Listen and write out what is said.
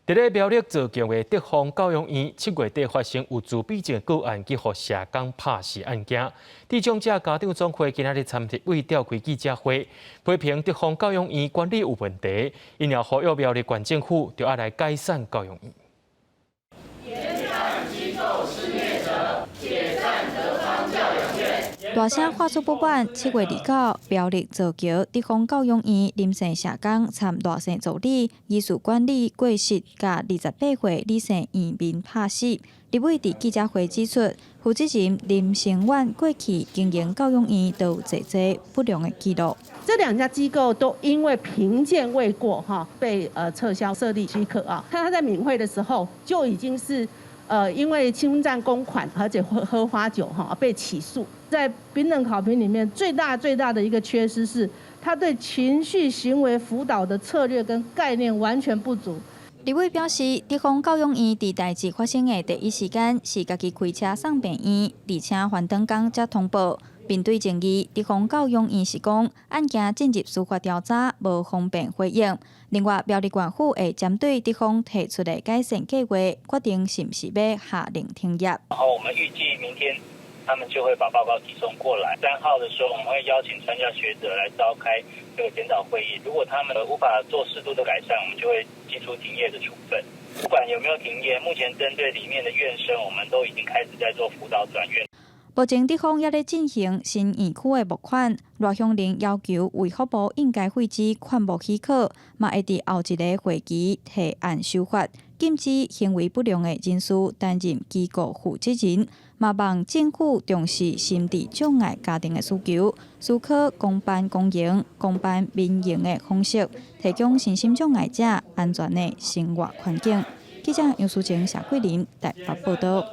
佇咧苗栗造橋的德芳教養院，7月底發生有自閉症個案去予社工拍死案件。智障者家長總會今仔日參立委召開記者會，批評德芳教養院管理有問題，𪜶也呼籲苗栗縣政府著愛來改善教養院。嚴判機構施虐者，解散德芳教養院。大聲喊出不滿。7月29，苗栗造橋德芳教養院林姓社工參賴姓助理疑似管理過失，共28歲李姓院民拍死。立委佇記者會指出，負責人林成遠過去經營教養院都有濟濟不良的記錄。這兩家機構都因為評鑑未過，哈，被撤銷設立許可啊。他在敏惠的時候就已經是因為侵佔公款而且喝花酒哈被起訴。在丙等考評裡面，最大最大的一個缺失是，他對情緒行為輔導的策略跟概念完全不足。立委表示，德芳教養院佇代誌發生的第一時間是家己開車送病院，而且返轉工才通報。面對爭議，德芳教養院是講案件進入司法調查，無方便回應。另外，苗栗縣府會針對德芳提出的改善計劃，決定是毋是欲下令停業。然後我們預計明天他們就會把報告提送過來。3號的時候，我們會邀請專家學者來召開這個檢討會議。如果他們無法做適度的改善，我們就會祭出停業的處分。不管有沒有停業，目前針對裡面的院生，我們都已經開始在做輔導轉院。目前德芳猶咧進行新院區的募款，賴香伶要求衛福部應該廢止勸募許可，嘛會佇後一个會期提案修法，禁止行為不良的人士擔任機構負責人，嘛望政府重視心智障礙家庭的需求，思考公辦公營、公辦民營的方式，提供身心障礙者安全的生活環境。記者楊淑晴、謝桂林台北報道。